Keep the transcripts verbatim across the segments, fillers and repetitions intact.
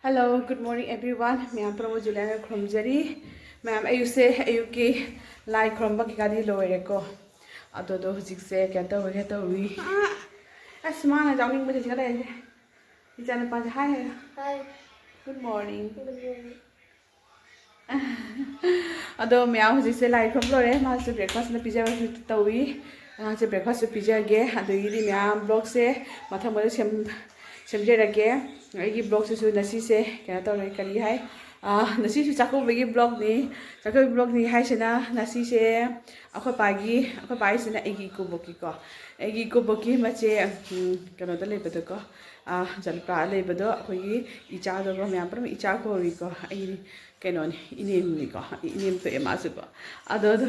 Hello, good morning everyone. ꯃꯌꯥꯝ ꯄꯨꯝꯅꯃꯛ ꯖꯨꯂꯤꯌꯥꯅ ꯈꯨꯔꯨꯝꯖꯔꯤ꯫ ꯃꯌꯥꯝ ꯑꯌꯨꯛꯁꯦ, ꯑꯌꯨꯛꯀꯤ ꯂꯥꯏ ꯈꯨꯔꯨꯝꯕ ꯀꯩꯀꯥꯗꯤ ꯂꯣꯏꯔꯦꯀꯣ꯫ ꯑꯗꯨꯗꯣ ꯍꯧꯖꯤꯛꯁꯦ ꯀꯩꯅꯣ ꯇꯧꯔꯒꯦ ꯇꯧꯔꯤ꯫ ꯑꯁ, ꯃꯥꯅ ꯌꯥꯎꯅꯤꯡꯕꯁꯦ ꯁꯤꯗ ꯂꯩꯔꯦ꯫ ꯏꯆꯥꯅꯨꯄꯥꯁꯦ, hi ꯍꯥꯏꯔꯣ꯫ Hi. Good morning. Good morning. ꯑꯗꯣ ꯃꯌꯥꯝ ꯍꯧꯖꯤꯛꯁꯦ ꯂꯥꯏ ꯈꯨꯔꯨꯝ ꯂꯣꯏꯔꯦ꯫ ꯃꯥꯁꯦ breakfastꯅ ꯄꯤꯖꯕꯁꯨ ꯇꯧꯏ꯫ ꯑꯉꯥꯡꯁꯦ breakfastꯁꯨ ꯄꯤꯖꯒꯦ꯫ ꯑꯗꯒꯤꯗꯤ ꯃꯌꯥꯝ vlogꯁꯦ ꯃꯊꯪ ꯃꯊꯪ ꯁꯦꯝ-, ꯁꯦꯝꯖꯔꯒꯦ꯫ ꯑꯩꯒꯤ vlogꯁꯤꯁꯨ ꯉꯁꯤꯁꯦ ꯀꯩꯅꯣ ꯇꯧꯔꯦ, ꯀꯔꯤ ꯍꯥꯏ, ꯑꯥ, ꯉꯁꯤꯁꯨ ꯆꯥꯛꯀꯧꯕꯒꯤ vlogꯅꯤ꯫ ꯆꯥꯛꯀꯧꯕꯒꯤ vlogꯅꯤ ꯍꯥꯏꯁꯤꯅ ꯉꯁꯤꯁꯦ ꯑꯩꯈꯣꯏ ꯄꯥꯒꯤ, ꯑꯩꯈꯣꯏ ꯄꯥ ꯍꯥꯏꯁꯤꯅ ꯑꯩꯒꯤ ꯏꯀꯨꯕꯣꯛꯀꯤꯀꯣ, ꯑꯩꯒꯤ ꯏꯀꯨꯕꯣꯛꯀꯤ ꯃꯆꯦ, ꯎꯝ, ꯀꯩꯅꯣꯗ ꯂꯩꯕꯗꯣꯀꯣ, ꯑꯥ, ꯖꯂꯤꯄꯥ ꯂꯩꯕꯗꯣ, ꯑꯩꯈꯣꯏꯒꯤ ꯏꯆꯥꯗꯣꯀꯣ, ꯃꯌꯥꯝ ꯄꯨꯝꯅꯃꯛ ꯏꯆꯥ ꯀꯧꯔꯤꯀꯣ꯫ ꯑꯩꯒꯤ ꯀꯩꯅꯣꯅꯦ, ꯏꯅꯦꯝꯅꯤꯀꯣ, ꯏꯅꯦꯝ ꯊꯣꯛꯑꯦ ꯃꯥꯁꯨꯀꯣ꯫ ꯑꯗꯣ, ꯑꯗꯣ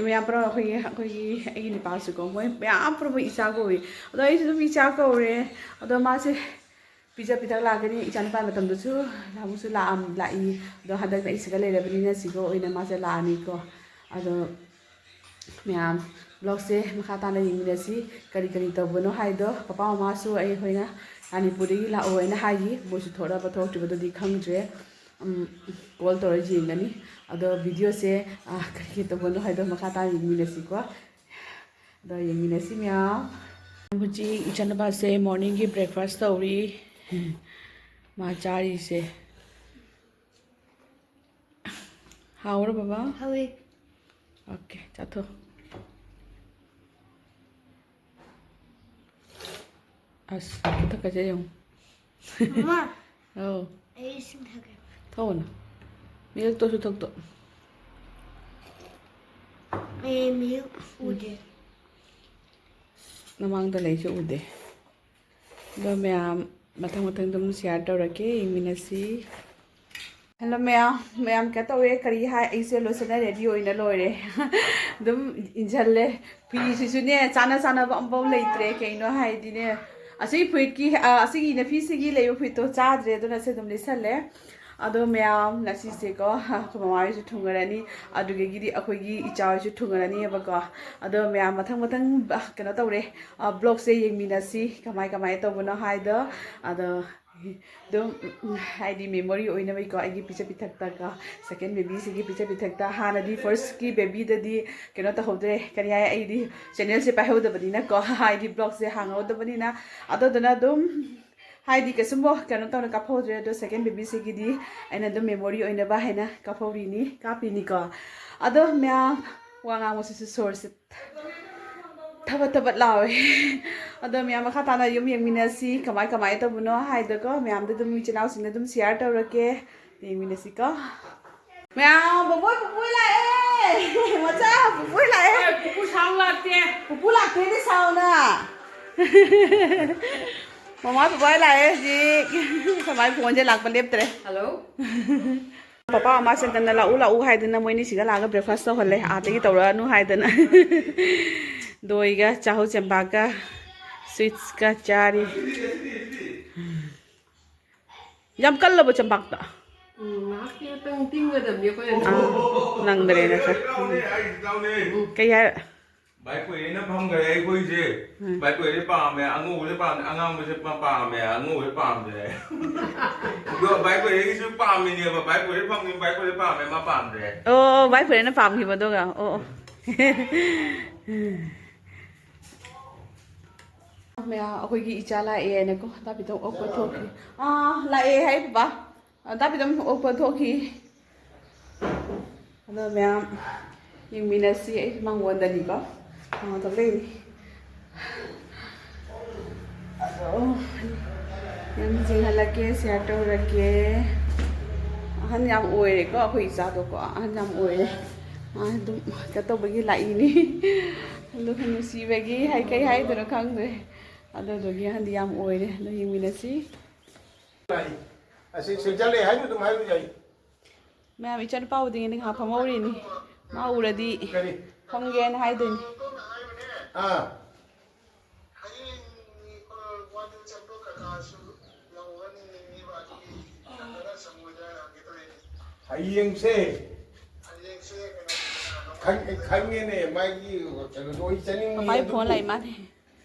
ꯃꯌꯥꯝ ꯄꯨꯝꯅꯃꯛ ꯑꯩꯈꯣꯏꯒꯤ, ꯑꯩꯈꯣꯏꯒꯤ, ꯑꯩꯒꯤ ꯅꯨꯄꯥꯁꯨꯀꯣ, ꯃꯣꯏ ꯃꯌꯥꯝ ꯄꯨꯝꯅꯃꯛ ꯏꯆꯥ ꯀꯧꯏ꯫ ꯑꯗꯣ ꯑꯩꯁꯨ ꯑꯗꯨꯝ ꯏꯆꯥ ꯀꯧꯔꯦ꯫ ꯑꯗꯣ ꯃꯥꯁꯦ ꯄꯤꯖ ꯄꯤꯊꯛ ꯂꯥꯛꯀꯅꯤ꯫ ꯏꯆꯥꯅꯨꯄꯥ ꯃꯇꯝꯗꯁꯨ ꯅꯍꯥꯟꯃꯨꯛꯁꯨ ꯂꯥꯛꯑꯝ-, ꯂꯥꯛꯏ꯫ ꯑꯗꯣ ꯍꯟꯗꯛꯅ ꯑꯩ ꯁꯤꯗ ꯂꯩꯔꯕꯅꯤꯅ ꯁꯤꯒ ꯑꯣꯏꯅ ꯃꯥꯁꯦ ꯂꯥꯛꯑꯅꯤꯀꯣ꯫ ꯑꯗꯣ ꯃꯌꯥꯝ vlogꯁꯦ ꯃꯈꯥ ꯇꯥꯅ ꯌꯦꯡꯃꯤꯟꯅꯁꯤ꯫ ꯀꯔꯤ ꯀꯔꯤ ꯇꯧꯕꯅꯣ ꯍꯥꯏꯗꯣ, ꯄꯄꯥ ꯃꯃꯥꯁꯨ ꯑꯩꯈꯣꯏꯅ ꯃꯅꯤꯄꯨꯔꯗꯒꯤ ꯂꯥꯛꯑꯣ ꯍꯥꯏꯅ ꯍꯥꯏꯈꯤ꯫ ꯃꯣꯏꯁꯨ ꯊꯣꯛꯂꯛꯑꯕ ꯊꯣꯛꯇ꯭ꯔꯤꯕꯗꯨꯗꯤ ꯈꯪꯗ꯭ꯔꯦ꯫ ꯎꯝ, call ꯇꯧꯔ ꯌꯦꯡꯒꯅꯤ꯫ ꯑꯗꯣ videoꯁꯦ, ꯑꯥ, ꯀꯔꯤ ꯀꯔꯤ ꯇꯧꯕꯅꯣ ꯍꯥꯏꯗꯣ ꯃꯈꯥ ꯇꯥꯅ ꯌꯦꯡꯃꯤꯟꯅꯁꯤꯀꯣ꯫ ꯑꯗꯣ ꯌꯦꯡꯃꯤꯟꯅꯁꯤ ꯃꯌꯥꯝ꯫ ꯍꯧꯖꯤꯛ ꯏꯆꯥꯅꯨꯄꯥꯁꯦ morningꯒꯤ breakfast ꯇꯧꯔꯤ꯫ ꯃꯥ ꯆꯥꯔꯤꯁꯦ꯫ ꯍꯥꯎꯔꯣ ꯕꯕꯥ? ꯍꯥꯎꯋꯦ꯫ Okay, ꯆꯥꯊꯣꯛ꯫ ꯑꯁ, ꯃꯊꯛꯀꯁꯦ ꯌꯦꯡꯉꯨ꯫ ꯃꯃꯥ꯫ ꯑꯧ꯫ ꯑꯩ ꯏꯁꯤꯡ ꯊꯛꯀꯦ꯫ ꯊꯛꯎꯅ꯫ ꯃꯤꯜꯛꯇꯣꯁꯨ ꯊꯛꯇꯣ꯫ ꯑꯩ ꯃꯤꯜꯛ ꯎꯗꯦ꯫ ꯅꯃꯥꯡꯗ ꯂꯩꯁꯨ ꯎꯗꯦ꯫ ꯑꯗꯣ ꯃꯌꯥꯝ ꯃꯊꯪ ꯃꯊꯪ ꯑꯗꯨꯝ share ꯇꯧꯔꯛꯀꯦ, ꯌꯦꯡꯃꯤꯟꯅꯁꯤ꯫ Hello ꯃꯌꯥꯝ, ꯃꯌꯥꯝ ꯀꯩꯅꯣ ꯇꯧꯔꯦ, ꯀꯔꯤ ꯍꯥꯏ, ꯑꯩꯁꯦ ꯂꯣꯏꯁꯤꯟꯅ ready ꯑꯣꯏꯅ ꯂꯣꯏꯔꯦ꯫ ꯑꯗꯨꯝ ꯏꯟꯁꯤꯜꯂꯦ꯫ ꯐꯤꯁꯤꯁꯨꯅꯦ, ꯆꯥꯅ ꯆꯥꯅꯕ ꯑꯝꯐꯥꯎ ꯂꯩꯇ꯭ꯔꯦ꯫ ꯀꯩꯅꯣ ꯍꯥꯏꯗꯤꯅꯦ, ꯑꯁꯤꯒꯤ ꯐꯨꯔꯤꯠꯀꯤ, ꯑ, ꯑꯁꯤꯒꯤ ꯏꯅꯐꯤꯁꯤꯒꯤ ꯂꯩꯕ ꯐꯨꯔꯤꯠꯇꯣ ꯆꯥꯗ꯭ꯔꯦ, ꯑꯗꯨꯅ ꯁꯤ ꯑꯗꯨꯝ ꯂꯤꯠꯁꯜꯂꯦ꯫ ꯑꯗꯣ ꯃꯌꯥꯝ, ꯉꯁꯤꯁꯦꯀꯣ, ꯑꯩꯈꯣꯏ ꯃꯃꯥ ꯍꯣꯏꯁꯨ ꯊꯨꯡꯉꯔꯅꯤ, ꯑꯗꯨꯗꯒꯤꯗꯤ ꯑꯩꯈꯣꯏꯒꯤ ꯏꯆꯥ ꯍꯣꯏꯁꯨ ꯊꯨꯡꯉꯔꯅꯤꯕꯀꯣ꯫ ꯑꯗꯣ ꯃꯌꯥꯝ, ꯃꯊꯪ ꯃꯊꯪ, ꯑ, ꯀꯩꯅꯣ ꯇꯧꯔꯦ, ꯑ, vlogꯁꯦ ꯌꯦꯡꯃꯤꯟꯅꯁꯤ, ꯀꯃꯥꯏ ꯀꯃꯥꯏ ꯇꯧꯕꯅꯣ ꯍꯥꯏꯗꯣ꯫ ꯑꯗꯣ ꯑꯗꯨꯝ, ꯎꯝ, ꯍꯥꯏꯗꯤ memory ꯑꯣꯏꯅꯕꯒꯤꯀꯣ, ꯑꯩꯒꯤ ꯄꯤꯖ ꯄꯤꯊꯛꯇꯀꯣ, second babyꯁꯤꯒꯤ ꯄꯤꯖ ꯄꯤꯊꯛꯇ꯫ ꯍꯥꯟꯅꯗꯤ firstꯀꯤ babyꯗꯗꯤ ꯀꯩꯅꯣ ꯇꯧꯍꯧꯗ꯭ꯔꯦ, ꯀꯔꯤ ꯍꯥꯏ, ꯑꯩꯗꯤ channelꯁꯦ ꯄꯥꯏꯍꯧꯗꯕꯅꯤꯅꯀꯣ, ꯍꯥꯏꯗꯤ vlogꯁꯦ ꯍꯥꯡꯍꯧꯗꯕꯅꯤꯅ꯫ ꯑꯗꯨꯗꯨꯅ ꯑꯗꯨꯝ ꯍꯥꯏꯗꯤ ꯀꯩꯁꯨꯝꯕꯨ ꯀꯩꯅꯣ ꯇꯧꯅ ꯀꯥꯞꯍꯧꯗ꯭ꯔꯦ꯫ ꯑꯗꯣ second babyꯁꯤꯒꯤꯗꯤ ꯑꯩꯅ ꯑꯗꯨꯝ memory ꯑꯣꯏꯅꯕ ꯍꯥꯏꯅ ꯀꯥꯞꯍꯧꯔꯤꯅꯤ, ꯀꯥꯞꯄꯤꯅꯤꯀꯣ꯫ ꯑꯗꯣ ꯃꯌꯥꯝ, ꯋꯥ ꯉꯥꯡꯕꯁꯤꯁꯨ ꯁꯣꯔꯁꯦ ꯊꯕꯠ ꯊꯕꯠ ꯂꯥꯎꯋꯦ꯫ ꯑꯗꯣ ꯃꯌꯥꯝ ꯃꯈꯥ ꯇꯥꯅ ꯌꯨꯝ ꯌꯦꯡꯃꯤꯟꯅꯁꯤ, ꯀꯃꯥꯏ ꯀꯃꯥꯏꯅ ꯇꯧꯕꯅꯣ ꯍꯥꯏꯗꯣꯀꯣ꯫ ꯃꯌꯥꯝꯗ ꯑꯗꯨꯝ, ꯏꯆꯤꯟ ꯏꯅꯥꯎꯁꯤꯡꯗ ꯑꯗꯨꯝ share ꯇꯧꯔꯛꯀꯦ, ꯌꯦꯡꯃꯤꯟꯅꯁꯤꯀꯣ꯫ ꯃꯌꯥꯝ, ꯕꯣꯕꯣꯏ ꯄꯨꯄꯨ ꯂꯥꯛꯑꯦ! ꯃꯆꯥ ꯄꯨꯄꯨ ꯂꯥꯛꯑꯦ! ꯍꯣꯏ, ꯄꯨꯄꯨ ꯁꯥꯎ ꯂꯥꯛꯇꯦ꯫ ꯄꯨꯄꯨ ꯂꯥꯛꯇꯦꯅꯦ, ꯁꯥꯎꯅ꯫ ꯃꯃꯥ ꯕꯕꯥ ꯂꯥꯛꯑꯦ ꯍꯧꯖꯤꯛ꯫ ꯀꯃꯥꯏ ꯐꯣꯟꯁꯦ ꯂꯥꯛꯄ ꯂꯦꯞꯇ꯭ꯔꯦ꯫ Hello꯫ ꯄꯄꯥ ꯃꯃꯥ ꯆꯟꯗꯟꯅ ꯂꯥꯛꯎ ꯂꯥꯛꯎ ꯍꯥꯏꯗꯅ ꯃꯣꯏꯅꯤ ꯁꯤꯗ ꯂꯥꯛꯑꯒ breakfast ꯇꯧꯍꯜꯂꯦ, ꯑꯥꯗꯒꯤ ꯇꯧꯔꯛꯑꯅꯨ ꯍꯥꯏꯗꯅ꯫ ꯗꯣꯏꯒ ꯆꯥꯍꯧ ꯆꯦꯝꯕꯥꯛꯀ sweetsꯀ ꯆꯥꯔꯤ꯫ ꯌꯥꯝ ꯀꯜꯂꯕꯣ ꯆꯦꯝꯕꯥꯛꯇꯣ? ꯎꯝ, ꯉꯥꯏꯍꯥꯛꯀꯤ ꯈꯛꯇꯪ ꯇꯤꯡꯒꯗꯕꯅꯤ ꯑꯩꯈꯣꯏꯅ꯫ ꯑꯥ, ꯅꯪꯗ꯭ꯔꯦꯅꯦ ꯈꯔ꯫ ꯀꯩ ꯍꯥꯏ? ꯚꯥꯏ ꯀꯣꯏꯔꯦꯅ ꯐꯪꯈ꯭ꯔꯦ ꯑꯩꯈꯣꯏꯁꯦ꯫ ꯎꯝ꯫ ꯚꯥꯏ ꯀꯣꯏꯔꯦ ꯄꯥꯝꯃꯦ, ꯑꯉꯧꯕꯁꯦ ꯄꯥꯝꯃꯦ, ꯑꯉꯥꯡꯕꯁꯦ ꯄꯥꯝ-, ꯄꯥꯝꯃꯦ, ꯑꯉꯧꯕꯁꯦ ꯄꯥꯝꯗ꯭ꯔꯦ꯫ ꯑꯗꯣ ꯚꯥꯏ ꯀꯣꯏꯔꯦꯒꯤꯁꯨ ꯄꯥꯝꯃꯤꯅꯦꯕ, ꯚꯥꯏ ꯀꯣꯏꯔꯦ ꯐꯪꯉꯤ, ꯚꯥꯏ ꯀꯣꯏꯔꯦ ꯄꯥꯝꯃꯦ, ꯃꯥ ꯄꯥꯝꯗ꯭ꯔꯦ꯫ ꯑꯣ, ꯚꯥꯏ ꯀꯣꯏꯔꯦꯅ ꯄꯥꯝꯈꯤꯕ ꯑꯗꯨꯒ꯫ ꯑꯣ, ꯑꯣ꯫ ꯃꯌꯥ, ꯑꯩꯈꯣꯏꯒꯤ ꯏꯆꯥ ꯂꯥꯛꯑꯦꯅꯀꯣ, ꯇꯥꯄꯤꯗꯣ ꯑꯣꯛꯄ ꯊꯣꯛꯈꯤ꯫ ꯑꯥ, ꯂꯥꯛꯑꯦ ꯍꯥꯏ ꯕꯕꯥ꯫ ꯑ, ꯇꯥꯄꯤꯗꯣ ꯑꯣꯛꯄ ꯊꯣꯛꯈꯤ꯫ ꯑꯗꯣ ꯃꯌꯥꯝ ꯌꯦꯡꯃꯤꯟꯅꯁꯤ꯫ ꯑꯩ ꯃꯉꯣꯟꯗꯅꯤꯀꯣ, ꯃꯉꯣꯟꯗ ꯂꯩꯅꯤ꯫ ꯑꯗꯣ ꯌꯥꯝ ꯌꯦꯡꯍꯜꯂꯛꯀꯦ, share ꯇꯧꯔꯛꯀꯦ꯫ ꯑꯍꯟ ꯌꯥꯝ ꯑꯣꯏꯔꯦꯀꯣ ꯑꯩꯈꯣꯏ ꯏꯆꯥꯗꯣꯀꯣ, ꯑꯍꯟ ꯌꯥꯝ ꯑꯣꯏꯔꯦ꯫ ꯃꯥ ꯑꯗꯨꯝ ꯀꯩꯅꯣ ꯇꯧꯕꯒꯤ ꯂꯥꯛꯏꯅꯤ꯫ ꯑꯗꯨꯒ ꯅꯨꯡꯁꯤꯕꯒꯤ ꯍꯥꯏ, ꯀꯩ ꯍꯥꯏꯗꯣꯏꯅꯣ ꯈꯪꯗ꯭ꯔꯦ꯫ ꯑꯗꯨꯗꯨꯒꯤ ꯑꯍꯟꯗꯤ ꯌꯥꯝ ꯑꯣꯏꯔꯦ꯫ ꯑꯗꯣ ꯌꯦꯡꯃꯤꯟꯅꯁꯤ꯫ ꯑꯁꯤ ꯁꯤꯜꯆꯔ ꯂꯩ ꯍꯥꯏꯅ ꯑꯗꯨꯝ ꯍꯥꯏꯕ ꯌꯥꯏ꯫ ꯃꯌꯥꯝ, ꯏꯆꯥꯅꯨꯄꯥ ꯎꯗ꯭ꯔꯤꯉꯩꯗ ꯉꯥꯏꯍꯥꯛ ꯐꯝꯍꯧꯔꯤꯅꯤ꯫ ꯃꯥ ꯎꯔꯗꯤ ꯀꯔꯤ? ꯐꯝꯒꯦꯅ ꯍꯥꯏꯗꯣꯏꯅꯤ꯫ ꯑꯥ꯫ ꯍꯌꯦꯡꯁꯦ ꯈꯪ-, ꯈꯪꯉꯦꯅꯦ, ꯃꯥꯒꯤ ꯀꯩꯅꯣꯗꯣ ꯑꯩ ꯆꯠꯅꯤꯡꯉꯤ꯫ ꯄꯄꯥꯒꯤ ꯑꯗꯨꯕꯨ ꯐꯣꯟ ꯂꯥꯛꯏ ꯃꯥꯜꯂꯦ꯫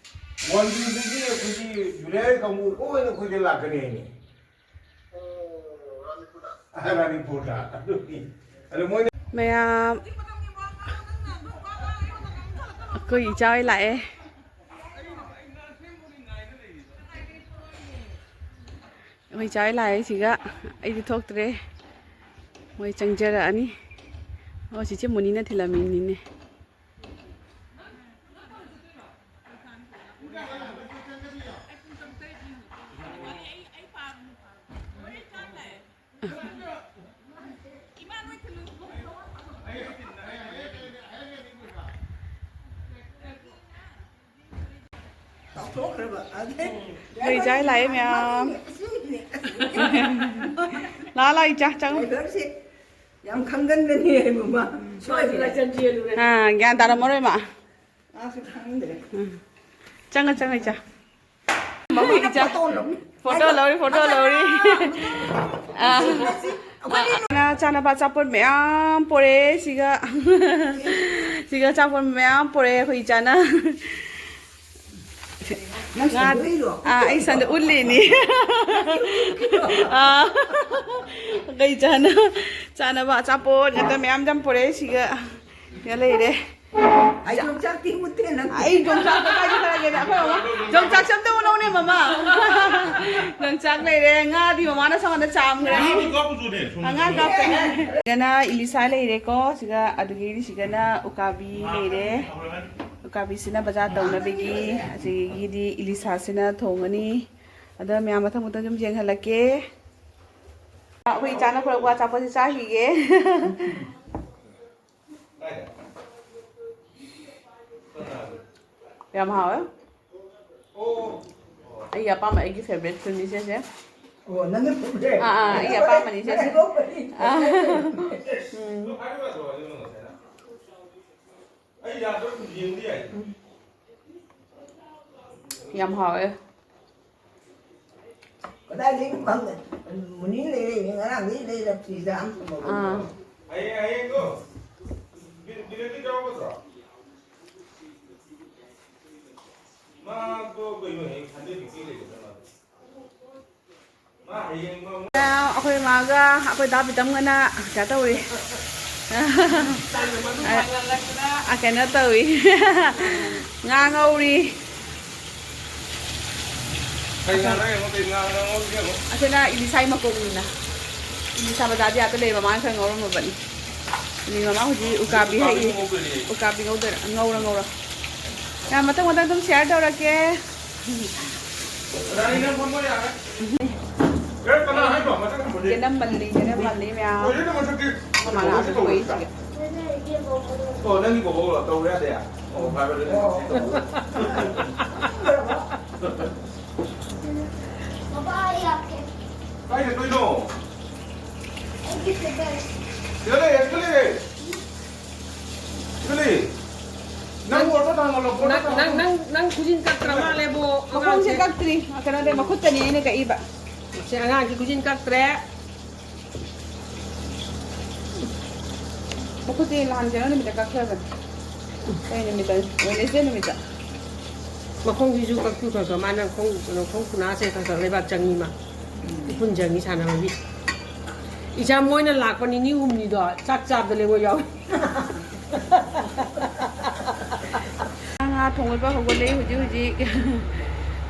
ꯋꯥꯟ ꯗꯦꯗꯒꯤ ꯑꯩꯈꯣꯏꯒꯤ ꯖꯨꯅꯤꯌꯔ ꯀꯥꯡꯕꯨ ꯂꯣꯏꯅ ꯑꯩꯈꯣꯏꯗ ꯂꯥꯛꯀꯅꯤ ꯍꯥꯏꯅꯤ꯫ ꯔꯥꯅꯤꯄꯨꯔꯗ꯫ ꯑꯗꯨꯒꯤ ꯑꯗꯣ ꯃꯣꯏꯅ ꯃꯌꯥꯝ ꯑꯩꯈꯣꯏ ꯏꯆꯥ ꯍꯣꯏ ꯂꯥꯛꯑꯦ꯫ ꯑꯩꯈꯣꯏ ꯏꯆꯥ ꯍꯣꯏ ꯂꯥꯛꯑꯦ ꯁꯤꯒ꯫ ꯑꯩꯗꯤ ꯊꯣꯛꯇ꯭ꯔꯦ꯫ ꯃꯣꯏ ꯆꯪꯖꯔꯛꯑꯅꯤ꯫ ꯑꯣ, ꯆꯤꯆꯦ ꯃꯨꯅꯤꯅ ꯊꯤꯜꯂꯝꯃꯤꯅꯤꯅꯦ꯫ ꯀꯥꯎꯊꯣꯛꯈ꯭ꯔꯕ꯫ ꯑꯗꯩ ꯂꯩꯖꯥꯏ ꯂꯥꯛꯑꯦ ꯃꯌꯥꯝ꯫ ꯂꯥꯛꯑꯣ, ꯂꯥꯛꯑꯣ, ꯏꯆꯥ, ꯆꯪꯉꯣ꯫ ꯗ꯭ꯔꯥꯏꯚꯔꯁꯦ ꯌꯥꯝ ꯈꯪꯒꯟꯕꯅꯦ ꯃꯃꯥ꯫ ꯁꯣꯏꯗꯅ꯫ ꯑꯥ, ꯒ꯭ꯌꯥꯟ ꯇꯥꯔꯝꯃꯔꯣꯏ ꯃꯥ꯫ ꯃꯥꯁꯨ ꯈꯪꯗ꯭ꯔꯦ꯫ ꯎꯝ꯫ ꯆꯪꯉꯣ, ꯆꯪꯉꯣ, ꯏꯆꯥ꯫ ꯃꯃꯥ, ꯏꯆꯥ꯫ ꯐꯣꯇꯣ ꯂꯧ-, ꯐꯣꯇꯣ ꯂꯧꯔꯤ, ꯐꯣꯇꯣ ꯂꯧꯔꯤ꯫ ꯑꯥ꯫ ꯑꯩꯈꯣꯏꯅ ꯆꯥꯅꯕ ꯑꯆꯥꯄꯣꯠ ꯃꯌꯥꯝ ꯄꯣꯔꯛꯑꯦ ꯁꯤꯒ꯫ ꯁꯤꯒ ꯑꯆꯥꯄꯣꯠ ꯃꯌꯥꯝ ꯄꯣꯔꯛꯑꯦ ꯑꯩꯈꯣꯏ ꯏꯆꯥꯅ꯫ ꯅꯪ ꯉꯥ-, ꯁꯟꯗꯣꯛꯏꯔꯣ? ꯑꯥ, ꯑꯩ ꯁꯟꯗ ꯎꯠꯂꯤꯅꯤ꯫ ꯑꯥ, ꯑꯩꯈꯣꯏ ꯏꯆꯥꯅ ꯆꯥꯅꯕ ꯑꯆꯥꯄꯣꯠ ꯉꯥꯛꯇ ꯃꯌꯥꯝ ꯌꯥꯝ ꯄꯣꯔꯛꯑꯦ ꯁꯤꯒ꯫ ꯁꯤꯒ ꯂꯩꯔꯦ꯫ ꯑꯩ ꯌꯣꯡꯆꯥꯛꯇꯤ ꯃꯨꯠꯇꯦ ꯅꯪ꯫ ꯑꯩ ꯌꯣꯡꯆꯥꯛꯇꯣ ꯀꯥꯏ ꯆꯠꯈ꯭ꯔꯒꯦꯅꯦ? ꯑꯩꯈꯣꯏ ꯃꯃꯥ, ꯌꯣꯡꯆꯥꯛꯁꯦ ꯑꯝꯇ ꯎꯠꯂꯧꯅꯦ, ꯃꯃꯥ꯫ ꯌꯣꯡꯆꯥꯛ ꯂꯩꯔꯦ, ꯉꯥꯗꯤ ꯃꯃꯥꯅ ꯁꯣꯝꯗ ꯆꯥꯝꯈ꯭ꯔꯦ꯫ ꯑꯉꯥꯡ ꯀꯥꯞꯄꯅꯦ꯫ ꯁꯤꯗꯅ ꯏꯂꯤꯁꯥ ꯂꯩꯔꯦꯀꯣ, ꯁꯤꯒ ꯑꯗꯨꯗꯒꯤꯗꯤ ꯁꯤꯒꯅ ꯎꯀꯥꯕꯤ ꯂꯩꯔꯦ꯫ ꯎꯀꯥꯕꯤꯁꯤꯅ ꯕꯖꯥꯔ ꯇꯧꯅꯕꯒꯤ, ꯑꯁꯤꯒꯤꯗꯤ ꯏꯂꯤꯁꯥꯁꯤꯅ ꯊꯣꯡꯉꯅꯤ꯫ ꯑꯗ ꯃꯌꯥꯝ ꯃꯊꯪ ꯃꯊꯪ ꯑꯗꯨꯝ ꯌꯦꯡꯍꯜꯂꯛꯀꯦ꯫ ꯑꯩꯈꯣꯏ ꯏꯆꯥꯅ ꯄꯨꯔꯛꯄ ꯑꯆꯥꯄꯣꯠꯁꯤ ꯆꯥꯈꯤꯒꯦ꯫ ꯌꯥꯝ ꯍꯥꯎꯋꯦ꯫ ꯑꯩꯒꯤ ꯑꯄꯥꯝꯕ, ꯑꯩꯒꯤ ꯐꯦꯕꯔꯦꯠ ꯐꯨꯗꯅꯤ ꯁꯤꯁꯦ꯫ ꯑꯣ, ꯅꯪꯒꯤ ꯐꯦꯕꯔꯦꯠ? ꯑꯥ, ꯑꯥ, ꯑꯩꯒꯤ ꯑꯄꯥꯝꯕꯅꯤ ꯁꯤꯁꯦ꯫ ꯑꯥ꯫ ꯎꯝ꯫ ꯌꯥꯝ ꯍꯥꯎꯋꯦ꯫ ꯀꯗꯥꯏꯗꯒꯤ ꯐꯪ-, ꯃꯨꯅꯤ ꯂꯩꯔꯛꯏꯅꯦ, ꯉꯔꯥꯡꯗꯒꯤ ꯂꯩꯔꯛꯇ꯭ꯔꯤꯗ꯫ ꯑꯥ꯫ ꯍꯌꯦꯡ, ꯍꯌꯦꯡꯗꯣ ꯕꯤ-, ꯕꯤꯔꯦꯟꯗꯤ ꯌꯥꯎꯒꯗ꯭ꯔꯣ? ꯑꯩꯈꯣꯏ ꯃꯥꯒ ꯑꯩꯈꯣꯏ ꯗꯥ ꯄꯤꯇꯝꯒꯅ ꯀꯩꯅꯣ ꯇꯧꯔꯤ꯫ ꯑ, ꯀꯩꯅꯣ ꯇꯧꯔꯤ꯫ ꯉꯥ ꯉꯧꯔꯤ꯫ ꯀꯩ ꯉꯥꯅꯣ ꯌꯦꯡꯉꯣ, ꯀꯩ ꯉꯥꯅꯣ ꯉꯧꯔꯤꯁꯦ ꯌꯦꯡꯉꯣ꯫ ꯑꯁꯤꯅ ꯏꯂꯤꯁꯥꯒꯤ ꯃꯀꯣꯛꯅꯤꯅ꯫ ꯏꯂꯤꯁꯥ ꯕꯖꯥꯔꯗ ꯑꯥꯗ ꯂꯩ, ꯃꯃꯥꯅ ꯈꯔ ꯉꯧꯔꯝꯃꯕꯅꯤ꯫ ꯑꯗꯨꯒꯤ ꯃꯃꯥ ꯍꯧꯖꯤꯛ ꯎꯀꯥꯕꯤ ꯍꯦꯛꯏ꯫ ꯎꯀꯥꯕꯤ ꯉꯧꯗꯣꯏꯔꯥ? ꯉꯧꯔꯣ, ꯉꯧꯔꯣ꯫ ꯌꯥꯝ ꯃꯊꯪ ꯃꯊꯪ ꯑꯗꯨꯝ share ꯇꯧꯔꯛꯀꯦ꯫ ꯌꯦꯅꯝ ꯃꯜꯂꯤ, ꯌꯦꯅꯝ ꯃꯜꯂꯤ ꯃꯌꯥꯝ꯫ ꯀꯃꯥꯏꯅ ꯑꯗꯨꯝ ꯀꯣꯏꯁꯤꯒꯦ? ꯑꯣ, ꯅꯪꯒꯤ ꯕꯣꯕꯣꯛꯂꯣ? ꯇꯧꯕ ꯌꯥꯗꯦ? ꯑꯣ, ꯐꯔꯦ, ꯐꯔꯦ, ꯑꯗꯨꯗꯤ ꯇꯧꯔꯣꯏ꯫ ꯕꯕꯥ, ꯑꯩ ꯂꯥꯛꯀꯦ꯫ ꯀꯥꯏ ꯆꯠꯇꯣꯏꯅꯣ? ꯑꯩꯒꯤ ꯇꯦꯕꯜ꯫ ꯁꯤꯗ ꯂꯩꯔꯦ, ꯁꯤꯗ ꯂꯩꯔꯦ꯫ ꯁꯤꯗ ꯂꯩꯔꯦ꯫ ꯅꯪ ꯄꯣꯠꯇꯣ ꯊꯥꯡꯒꯠꯂꯣ, ꯄꯣꯠꯇꯣ ꯅꯪ, ꯅꯪ, ꯊꯥꯡꯒꯠꯂꯣ꯫ ꯅꯪ, ꯅꯪ ꯈꯨꯖꯤꯟ ꯀꯛꯇ꯭ꯔ ꯃꯥꯜꯂꯦꯕꯣ, ꯃꯈꯣꯡꯁꯦ ꯑꯉꯥꯡꯁꯦ꯫ ꯀꯛꯇ꯭ꯔꯤ꯫ ꯀꯩꯅꯣꯗ ꯃꯈꯨꯠꯇꯅꯤ ꯑꯩꯅ ꯀꯛꯏꯕ꯫ ꯁꯦ, ꯑꯉꯥꯡꯁꯦ ꯈꯨꯖꯤꯟ ꯀꯛꯇ꯭ꯔꯦ꯫ ꯃꯈꯨꯠꯇꯤ ꯅꯍꯥꯟ ꯀꯩꯅꯣ ꯅꯨꯃꯤꯠꯇ ꯀꯛꯈ꯭ꯔꯕꯅꯤ꯫ ꯀꯩ ꯅꯨꯃꯤꯠꯇ? Wednesday ꯅꯨꯃꯤꯠꯇ꯫ ꯃꯈꯣꯡꯁꯤꯁꯨ ꯀꯛꯄꯤꯌꯨ ꯈꯔ ꯈꯔ꯫ ꯃꯥꯅ ꯈꯣꯡ, ꯀꯩꯅꯣ, ꯈꯣꯡ ꯈꯨꯅꯥꯁꯦ ꯈꯔ ꯈꯔ ꯂꯩꯕꯥꯛ ꯆꯪꯉꯤ ꯃꯥ꯫ ꯎꯐꯨꯟ ꯆꯪꯉꯤ ꯁꯥꯟꯅꯕꯒꯤ꯫ ꯏꯆꯥ ꯃꯣꯏꯅ ꯂꯥꯛꯄ ꯅꯤꯅꯤ ꯍꯨꯝꯅꯤꯗꯣ ꯆꯥꯛ ꯆꯥꯕꯗ ꯂꯦꯡꯉꯣꯏ ꯌꯥꯎꯏ꯫ ꯉꯥ ꯊꯣꯡꯕ ꯍꯧꯒꯠꯂꯛꯏ ꯍꯧꯖꯤꯛ ꯍꯧꯖꯤꯛ꯫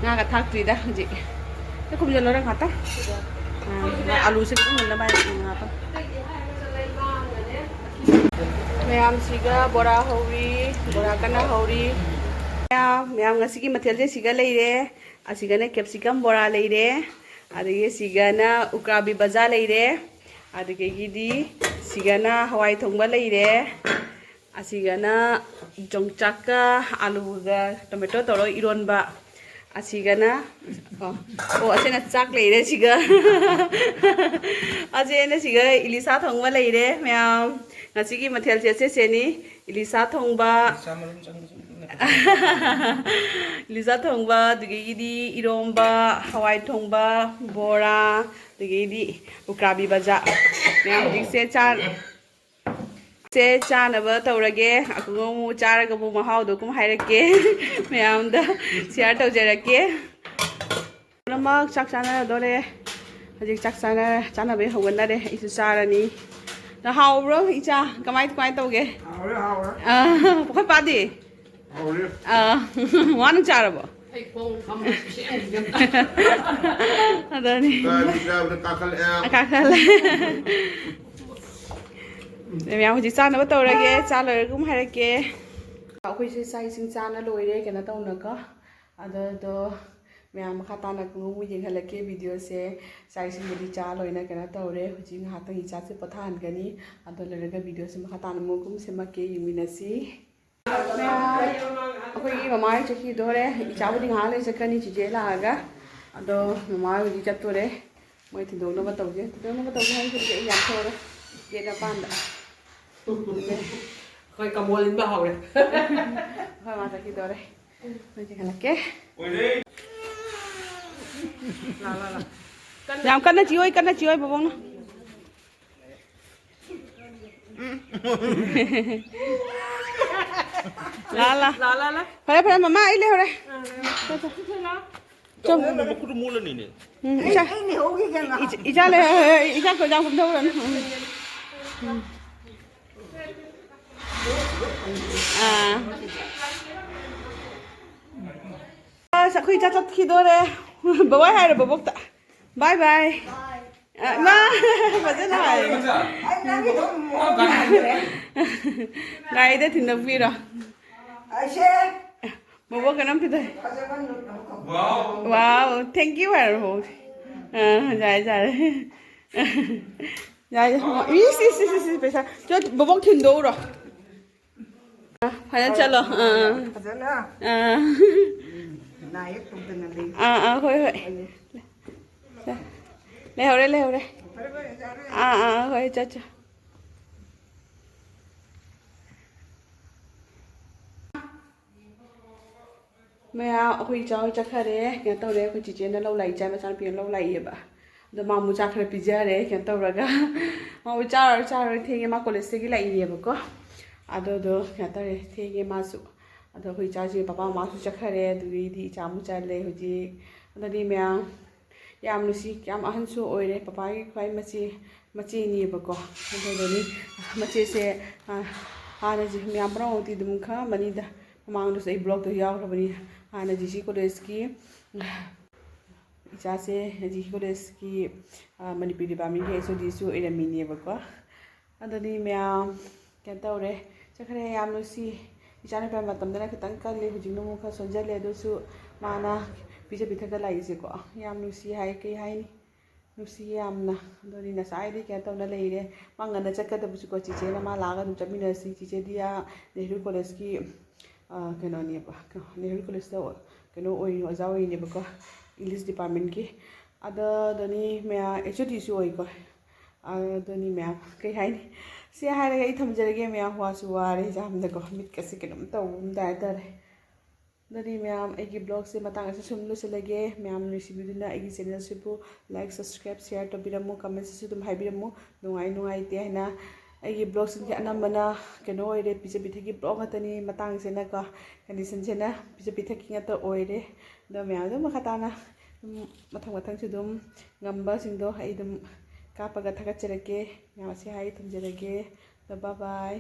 ꯉꯥꯒ ꯊꯥꯛꯇ꯭ꯔꯤꯗ ꯍꯧꯖꯤꯛ꯫ ꯁꯤ ꯈꯨꯝꯖꯤꯜꯂꯣꯔꯦ ꯉꯥꯛꯇꯪ꯫ ꯑꯥ, ꯑꯂꯨꯁꯦ ꯈꯤꯇꯪ ꯃꯨꯟꯅꯕ ꯍꯥꯏꯅ ꯉꯥꯛꯇꯪ꯫ ꯃꯌꯥꯝꯁꯤꯒ ꯕꯣꯔꯥ ꯍꯧꯔꯤ, ꯕꯣꯔꯥ ꯀꯟꯅ ꯍꯧꯔꯤ꯫ ꯃꯌꯥꯝ, ꯃꯌꯥꯝ ꯉꯁꯤꯒꯤ ꯃꯊꯦꯜꯁꯦ ꯁꯤꯒ ꯂꯩꯔꯦ꯫ ꯑꯁꯤꯒꯅ capsicum ꯕꯣꯔꯥ ꯂꯩꯔꯦ꯫ ꯑꯗꯒꯤ ꯁꯤꯒꯅ ꯎꯀꯥꯕꯤ ꯕꯖꯥ ꯂꯩꯔꯦ꯫ ꯑꯗꯨꯗꯒꯤꯗꯤ ꯁꯤꯒꯅ ꯍꯋꯥꯏ ꯊꯣꯡꯕ ꯂꯩꯔꯦ꯫ ꯑꯁꯤꯒꯅ ꯌꯣꯡꯆꯥꯛꯀ ꯑꯂꯨꯒ tomato ꯇꯧꯔꯒ ꯏꯔꯣꯟꯕ꯫ ꯑꯁꯤꯒꯅ, ꯑꯣ, ꯑꯣ, ꯑꯁꯤꯅ ꯆꯥꯛ ꯂꯩꯔꯦ ꯁꯤꯒ꯫ ꯑꯁꯤꯅ ꯁꯤꯒ ꯏꯂꯤꯁꯥ ꯊꯣꯡꯕ ꯂꯩꯔꯦ ꯃꯌꯥꯝ꯫ ꯉꯁꯤꯒꯤ ꯃꯊꯦꯜꯁꯦ ꯑꯁꯤꯁꯦꯅꯤ꯫ ꯏꯂꯤꯁꯥ ꯊꯣꯡꯕ꯫ ꯏꯂꯤꯁꯥ ꯃꯔꯨꯝ ꯆꯪꯕꯁꯨ ꯏꯟꯅ ꯏꯂꯤꯁꯥ ꯊꯣꯡꯕ, ꯑꯗꯨꯗꯒꯤꯗꯤ ꯏꯔꯣꯝꯕ, ꯍꯋꯥꯏ ꯊꯣꯡꯕ, ꯕꯣꯔꯥ, ꯑꯗꯨꯗꯒꯤꯗꯤ ꯎꯀꯥꯕꯤ ꯕꯖꯥ꯫ ꯃꯌꯥꯝ ꯍꯧꯖꯤꯛꯁꯦ ꯆꯥ-, ꯁꯦ ꯆꯥꯅꯕ ꯇꯧꯔꯒꯦ꯫ ꯑꯀꯪ ꯑꯃꯨꯛ ꯆꯥꯔꯒꯕꯨ ꯃꯍꯥꯎꯗꯣ ꯀꯨꯝ ꯍꯥꯏꯔꯛꯀꯦ꯫ ꯃꯌꯥꯝꯗ ꯁꯤꯌꯥꯔ ꯇꯧꯖꯔꯛꯀꯦ꯫ ꯄꯨꯝꯅꯃꯛ ꯆꯥꯛ ꯆꯥꯅꯔꯗꯣꯔꯦ꯫ ꯍꯧꯖꯤꯛ ꯆꯥꯛ ꯆꯥꯅ-, ꯆꯥꯅꯕꯩ ꯍꯧꯒꯠꯅꯔꯦ꯫ ꯑꯩꯁꯨ ꯆꯥꯔꯅꯤ꯫ ꯅ ꯍꯥꯎꯕ꯭ꯔꯣ ꯏꯆꯥ? ꯀꯃꯥꯏ, ꯀꯃꯥꯏ ꯇꯧꯒꯦ? ꯍꯥꯎꯔꯦ, ꯍꯥꯎꯔꯦ꯫ ꯑꯥ, ꯑꯩꯈꯣꯏ ꯄꯥꯗꯤ? ꯍꯥꯎꯔꯦ꯫ ꯑꯥ, ꯋꯥꯅ ꯆꯥꯔꯕꯣ? ꯑꯩ ꯈꯣꯡ ꯐꯝꯕ ꯁꯦꯝꯈꯤꯒꯦ꯫ ꯑꯗꯨꯅꯤ꯫ ꯆꯥꯕꯗ ꯀꯥꯈꯠꯂꯛꯑꯦ꯫ ꯀꯥꯈꯠꯂꯦ꯫ ꯃꯌꯥꯝ ꯍꯧꯖꯤꯛ ꯆꯥꯅꯕ ꯇꯧꯔꯒꯦ꯫ ꯆꯥ ꯂꯣꯏꯔꯒ ꯑꯃꯨꯛ ꯍꯥꯏꯔꯛꯀꯦ꯫ ꯑꯩꯈꯣꯏꯁꯦ ꯆꯥꯛ ꯏꯁꯤꯡ ꯆꯥꯅ ꯂꯣꯏꯔꯦ꯫ ꯀꯩꯅꯣ ꯇꯧꯅꯀꯣ꯫ ꯑꯗꯣ, ꯑꯗꯣ ꯃꯌꯥꯝ ꯃꯈꯥ ꯇꯥꯅ ꯑꯃꯨꯛ ꯌꯦꯡꯍꯜꯂꯛꯀꯦ ꯚꯤꯗꯤꯑꯣꯁꯦ꯫ ꯆꯥꯛ ꯏꯁꯤꯡꯕꯨꯗꯤ ꯆꯥ ꯂꯣꯏꯅ ꯀꯩꯅꯣ ꯇꯧꯔꯦ꯫ ꯍꯧꯖꯤꯛ ꯉꯥꯏꯍꯥꯛꯇꯪ ꯏꯆꯥꯁꯦ ꯄꯣꯊꯥꯍꯟꯒꯅꯤ꯫ ꯑꯗꯣ ꯂꯣꯏꯔꯒ ꯚꯤꯗꯤꯑꯣꯁꯦ ꯃꯈꯥ ꯇꯥꯅ ꯑꯃꯨꯛ ꯑꯗꯨꯝ ꯁꯦꯝꯃꯛꯀꯦ, ꯌꯦꯡꯃꯤꯟꯅꯁꯤ꯫ ꯑꯩꯈꯣꯏꯒꯤ ꯃꯃꯥ ꯍꯣꯏ ꯆꯠꯈꯤꯗꯣꯔꯦ꯫ ꯏꯆꯥꯕꯨꯗꯤ ꯉꯥꯏꯍꯥꯛ ꯂꯩ ꯆꯠꯀꯅꯤ, ꯆꯤꯆꯦ ꯂꯥꯛꯑꯒ꯫ ꯑꯗꯣ ꯃꯃꯥ ꯍꯣꯏꯗꯤ ꯆꯠꯇꯣꯔꯦ꯫ ꯃꯣꯏ ꯊꯤꯟꯗꯣꯛꯅꯕ ꯇꯧꯒꯦ꯫ ꯊꯤꯟꯗꯣꯛꯅꯕ ꯇꯧꯒꯦ ꯍꯥꯏꯕꯗꯤ ꯑꯩ ꯌꯥꯝ ꯊꯧꯔꯦ꯫ ꯒꯦꯠ ꯃꯄꯥꯟꯗ꯫ ꯑꯩꯈꯣꯏ ꯀꯝꯕꯣꯜ ꯏꯟꯕ ꯍꯧꯔꯦ꯫ ꯑꯩꯈꯣꯏ ꯃꯥ ꯆꯠꯈꯤꯗꯣꯔꯦ꯫ ꯍꯣꯏ, ꯆꯦ ꯈꯜꯂꯛꯀꯦ꯫ ꯂꯥ, ꯂꯥ, ꯂꯥ꯫ ꯌꯥꯝ ꯀꯟꯅ ꯆꯤꯑꯣꯏ, ꯀꯟꯅ ꯆꯤꯑꯣꯏ ꯕꯣꯕꯣꯛꯅ꯫ ꯂꯥ, ꯂꯥ꯫ ꯂꯥ, ꯂꯥ, ꯂꯥ꯫ ꯐꯔꯦ, ꯐꯔꯦ, ꯃꯃꯥ, ꯑꯩ ꯂꯩꯍꯧꯔꯦ꯫ ꯑꯥ, ꯂꯩꯍꯧꯔꯦ꯫ ꯆꯣ, ꯆꯣ꯫ ꯆꯣ꯫ ꯃꯈꯨꯠ ꯃꯨꯠꯂꯅꯤꯅꯦ꯫ ꯎꯝ, ꯏꯆꯥ꯫ ꯑꯩ, ꯑꯩ ꯂꯩꯍꯧꯈꯤꯒꯦ ꯉꯥꯏꯍꯥꯛ꯫ ꯏꯆꯥ, ꯏꯆꯥ ꯂꯩꯍꯧꯔꯦ, ꯏꯆꯥ ꯀꯣꯏꯖꯥꯎ ꯀꯨꯝꯊꯧꯔꯅꯤ꯫ ꯎꯝ꯫ ꯎꯝ꯫ ꯑꯥ꯫ ꯑꯁ, ꯑꯩꯈꯣꯏ ꯏꯆꯥ ꯆꯠꯈꯤꯗꯣꯔꯦ꯫ ꯕꯕꯥꯏ ꯍꯥꯏꯔꯣ ꯕꯕꯣꯛꯇ꯫ ꯕꯥꯏ ꯕꯥꯏ꯫ ꯑ, ꯏꯃꯥ, ꯐꯖꯅ ꯍꯥꯏ꯫ ꯑꯩ ꯅꯪꯒꯤ ꯑꯗꯨꯝ ꯃꯑꯣꯡ ꯃꯥꯟꯈ꯭ꯔꯦ꯫ ꯒꯥꯔꯤꯗ ꯊꯤꯟꯗꯣꯛꯄꯤꯔꯣ꯫ ꯑꯩꯁꯦ ꯕꯣꯕꯣꯛ ꯀꯩꯅꯣꯝ ꯄꯤꯗꯣꯏ꯫ ꯐꯖꯕ ꯅꯨ-, ꯋꯥꯎ, thank you ꯍꯥꯏꯔꯣ ꯕꯣꯕꯣꯛ꯫ ꯑ, ꯌꯥꯔꯦ, ꯌꯥꯔꯦ꯫ ꯌꯥꯔꯦ, ꯏꯁ, ꯏꯁ, ꯏꯁ, ꯏꯁ, ꯄꯩꯁꯥ꯫ ꯆꯣ, ꯕꯣꯕꯣꯛ ꯊꯤꯟꯗꯣꯛꯎꯔꯣ꯫ ꯑ, ꯐꯖꯅ ꯆꯠꯂꯣ꯫ ꯑ, ꯑ꯫ ꯐꯖꯅ꯫ ꯑ꯫ ꯎꯝ, ꯅꯥ ꯌꯦꯛ ꯇꯧꯗꯅ ꯂꯩ꯫ ꯑ, ꯑ, ꯍꯣꯏ, ꯍꯣꯏ꯫ ꯍꯣꯏꯅꯦ꯫ ꯂꯩꯍꯧꯔꯦ, ꯂꯩꯍꯧꯔꯦ꯫ ꯐꯔꯦ, ꯐꯔꯦ, ꯌꯥꯔꯦ꯫ ꯑ, ꯑ, ꯍꯣꯏ, ꯆꯠ, ꯆꯠ꯫ ꯃꯌꯥꯝ ꯑꯩꯈꯣꯏ ꯏꯆꯥ ꯍꯣꯏ ꯆꯠꯈꯔꯦ꯫ ꯀꯩꯅꯣ ꯇꯧꯔꯦ, ꯑꯩꯈꯣꯏ ꯆꯤꯆꯦꯅ ꯂꯧ ꯂꯥꯛꯏ, ꯏꯆꯥ ꯃꯆꯥꯅꯨꯄꯤꯅ ꯂꯧ ꯂꯥꯛꯏꯑꯕ꯫ ꯑꯗꯣ ꯃꯥ ꯑꯃꯨꯛ ꯆꯥꯛ ꯈꯔ ꯄꯤꯖꯔꯦ ꯀꯩꯅꯣ ꯇꯧꯔꯒ꯫ ꯃꯥ ꯑꯃꯨꯛ ꯆꯥꯔꯔꯣꯏ ꯆꯥꯔꯔꯣꯏ ꯊꯦꯡꯉꯦ, ꯃꯥ ꯀꯣꯂꯦꯖꯇꯒꯤ ꯂꯥꯛꯏꯅꯦꯕꯀꯣ꯫ ꯑꯗꯨꯗꯣ ꯀꯩꯅꯣ ꯇꯧꯔꯦ, ꯊꯦꯡꯉꯦ ꯃꯥꯁꯨ꯫ ꯑꯗꯣ ꯑꯩꯈꯣꯏ ꯏꯆꯥꯁꯦ ꯄꯄꯥ ꯃꯃꯥꯁꯨ ꯆꯠꯈꯔꯦ, ꯑꯗꯨꯗꯒꯤꯗꯤ ꯏꯆꯥ ꯑꯃꯨꯛ ꯆꯠꯂꯦ ꯍꯧꯖꯤꯛ꯫ ꯑꯗꯨꯗꯤ ꯃꯌꯥꯝ ꯌꯥꯝ ꯅꯨꯡꯁꯤ, ꯌꯥꯝ ꯑꯍꯟꯁꯨ ꯑꯣꯏꯔꯦ, ꯄꯄꯥꯒꯤ ꯈ꯭ꯋꯥꯏ ꯃꯆꯦ, ꯃꯆꯦꯅꯦꯕꯀꯣ꯫ ꯑꯗꯨꯗꯨꯅꯤ ꯃꯆꯦꯁꯦ, ꯑ, ꯍꯥꯟꯅꯁꯦ ꯃꯌꯥꯝ ꯄꯨꯝꯅꯃꯛꯇꯤ ꯑꯗꯨꯝ ꯈꯪꯉꯝꯃꯅꯤꯗ, ꯃꯃꯥꯡꯗꯁꯨ ꯑꯩ ꯕ꯭ꯂꯣꯛꯇ ꯌꯥꯎꯈ꯭ꯔꯕꯅꯤ꯫ ꯍꯥꯟꯅ ꯖꯤ ꯁꯤ ꯀꯣꯂꯦꯖꯀꯤ ꯏꯆꯥꯁꯦ ꯖꯤ ꯁꯤ ꯀꯣꯂꯦꯖꯀꯤ, ꯑ, ꯃꯅꯤꯄꯨꯔꯤ ꯗꯤꯄꯥꯔꯠꯃꯦꯟꯒꯤ ꯑꯩꯆ ꯑꯣ ꯗꯤꯁꯨ ꯑꯣꯏꯔꯝꯃꯤꯅꯦꯕꯀꯣ꯫ ꯑꯗꯨꯗꯤ ꯃꯌꯥꯝ ꯀꯩꯅꯣ ꯇꯧꯔꯦ, ꯆꯠꯈ꯭ꯔꯦ꯫ ꯌꯥꯝ ꯅꯨꯡꯁꯤ꯫ ꯏꯆꯥꯅꯨꯄꯥ ꯃꯇꯝꯗꯅ ꯈꯤꯇꯪ ꯀꯜꯂꯤ, ꯍꯧꯖꯤꯛꯅ ꯑꯃꯨꯛ ꯈꯔ ꯁꯣꯟꯖꯜꯂꯦ꯫ ꯑꯗꯨꯁꯨ ꯃꯥꯅ ꯄꯤꯖ ꯄꯤꯊꯛꯇ ꯂꯥꯛꯏꯁꯦꯀꯣ, ꯌꯥꯝ ꯅꯨꯡꯁꯤ ꯍꯥꯏ, ꯀꯩ ꯍꯥꯏꯅꯤ, ꯅꯨꯡꯁꯤ ꯌꯥꯝꯅ꯫ ꯑꯗꯨꯅꯤ ꯉꯁꯥꯏꯗꯤ ꯀꯩꯅꯣ ꯇꯧꯅ ꯂꯩꯔꯦ꯫ ꯃꯥ ꯉꯟꯅ ꯆꯠꯀꯗꯕꯁꯨꯀꯣ, ꯆꯤꯆꯦꯅ ꯃꯥ ꯂꯥꯛꯑꯒ ꯑꯗꯨꯝ ꯆꯠꯃꯤꯟꯅꯔꯁꯤ꯫ ꯆꯤꯆꯦꯗꯤ ꯑꯥ ꯅꯦꯍꯔꯨ ꯀꯣꯂꯦꯖꯀꯤ, ꯑꯥ, ꯀꯩꯅꯣꯅꯦꯕ, ꯅꯦꯍꯔꯨ ꯀꯣꯂꯦꯖꯇ ꯀꯩꯅꯣ ꯑꯣꯏꯔꯤ, ꯑꯣꯖꯥ ꯑꯣꯏꯔꯤꯅꯦꯕꯀꯣ, ꯏꯪꯂꯤꯁ ꯗꯤꯄꯥꯔꯠꯃꯦꯟꯒꯤ꯫ ꯑꯗꯨꯗꯅꯤ ꯃꯌꯥꯝ ꯑꯩꯆ ꯑꯣ ꯗꯤꯁꯨ ꯑꯣꯏꯀꯣ꯫ ꯑꯗꯨꯅꯤ ꯃꯌꯥꯝ ꯀꯩ ꯍꯥꯏꯅꯤ, ꯁꯤ ꯍꯥꯏꯔꯒ ꯑꯩ ꯊꯝꯖꯔꯒꯦ꯫ ꯃꯌꯥꯝ ꯋꯥꯁꯨ ꯋꯥꯔꯦ ꯑꯦꯛꯖꯥꯝꯗꯀꯣ, ꯃꯤꯠꯀꯁꯦ ꯀꯩꯅꯣꯝ ꯇꯧꯕ ꯑꯃ ꯇꯥꯏ ꯍꯥꯏꯇꯥꯔꯦ꯫ ꯑꯗꯨꯗꯤ ꯃꯌꯥꯝ ꯑꯩꯒꯤ ꯕ꯭ꯂꯣꯒꯁꯦ ꯃꯇꯥꯡ ꯑꯁꯤꯗ ꯁꯨꯝ ꯂꯣꯏꯁꯤꯜꯂꯒꯦ꯫ ꯃꯌꯥꯝ ꯅꯨꯡꯁꯤꯕꯤꯗꯨꯅ ꯑꯩꯒꯤ ꯆꯦꯅꯦꯜꯁꯤꯕꯨ ꯂꯥꯏꯛ, ꯁꯕꯁꯀ꯭ꯔꯥꯏꯕ, ꯁꯤꯌꯥꯔ ꯇꯧꯕꯤꯔꯝꯃꯨ, ꯀꯃꯦꯟꯁꯤꯁꯨ ꯑꯗꯨꯝ ꯍꯥꯏꯕꯤꯔꯝꯃꯨ꯫ ꯅꯨꯡꯉꯥꯏ ꯅꯨꯡꯉꯥꯏꯇꯦ ꯍꯥꯏꯅ ꯑꯩꯒꯤ ꯕ꯭ꯂꯣꯒꯁꯤꯡꯁꯦ ꯑꯅꯝꯕꯅ ꯀꯩꯅꯣ ꯑꯣꯏꯔꯦ, ꯄꯤꯖ ꯄꯤꯊꯛꯀꯤ ꯕ꯭ꯂꯣꯒ ꯉꯥꯛꯇꯅꯤ꯫ ꯃꯇꯥꯡꯁꯤꯅꯀꯣ, ꯀꯟꯗꯤꯁꯟꯁꯤꯅ ꯄꯤꯖ ꯄꯤꯊꯛꯀꯤ ꯉꯥꯛꯇ ꯑꯣꯏꯔꯦ꯫ ꯑꯗꯣ ꯃꯌꯥꯝ ꯑꯗꯨꯝ ꯃꯈꯥ ꯇꯥꯅ ꯑꯗꯨꯝ ꯃꯊꯪ ꯃꯊꯪꯁꯨ ꯑꯗꯨꯝ ꯉꯝꯕꯁꯤꯡꯗꯣ ꯑꯩ ꯑꯗꯨꯝ ꯀꯥꯞꯄꯒ ꯊꯥꯒꯠꯆꯔꯛꯀꯦ꯫ ꯃꯌꯥꯝ ꯑꯁꯤ ꯍꯥꯏ ꯊꯝꯖꯔꯒꯦ꯫ ꯑꯗꯣ bye bye꯫